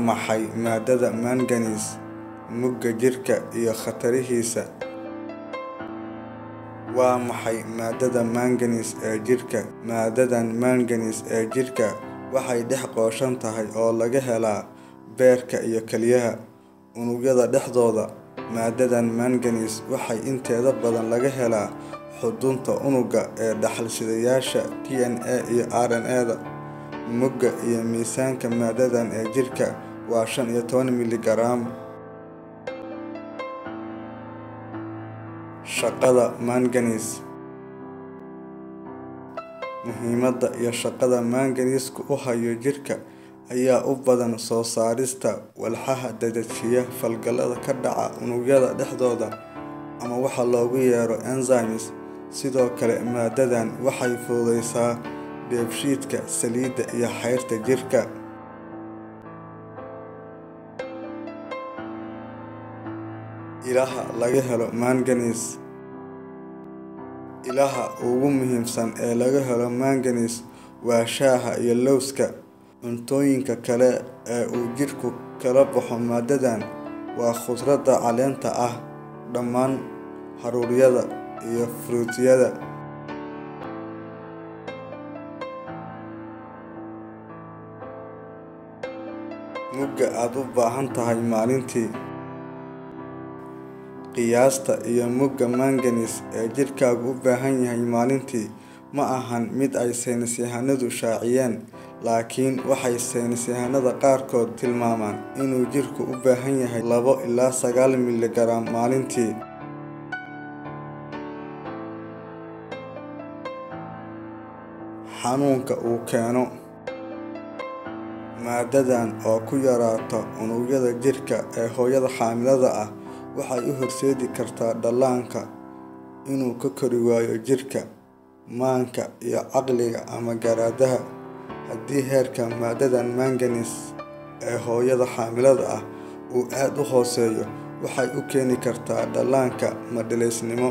Maxay maadada manganese, mugga jirka iyo khatarihiisa? Waa maxay maadada manganese ee jirka? Maadadan manganese ee jirka waxay dhex qooshan tahay oo laga helaa beerka iyo kelyaha. Unugyada dhexdooda, maadadan manganese waxay inteeda badan laga helaa xudunta unugga ee dhaxal-sideyaasha DNA iyo RNA-da. Mugga iyo miisaanka maadadan ee jirka waa 15 milligaraam. Shaqada manganese. Muhiimadda iyo shaqada manganese-ku u hayo jirka ayaa u badan soo saarista walxaha dedejiya falgallada ka dhaca unugyada dhexdooda ama waxa loogu yeero enzymes. Sidoo kale, maadadan waxay fududeysaa dheefshiidka saliidda iyo xayrta jirka. Ilaha laga helo manganese. Ilaha ugu muhiimsan ee laga helo manganese waa shaaha iyo lawska. Cuntooyinka kale ee uu jirku kala baxo maadadan waa khudradda caleenta ah, dhammaan hadhuudhyada, iyo fruityada. Mugga aad u baahan tahay maalintii. Qiyaasta iyo mugga manganese ee jirkaagu u baahan yahay maalintii ma ahan mid ay saynisyahannadu shaaciyeen, laakiin waxay saynisyahannada qaarkood tilmaamaan inuu jirku u baahan yahay 2 ilaa 9 milligaraam maalintii. Xanuunka uu keeno. Maadadan oo ku yaraata unugyada jirka ee hooyada xaamilada ah waxay u horseedi kartaa dhallaanka inuu ka kori waayo jirka, maanka iyo caqliga ama garaadaha. Haddii heerka maadadan manganese ee hooyada xaamilada ah uu aad u hooseeyo, waxay u keeni kartaa dhallaanka madhalaysnimo.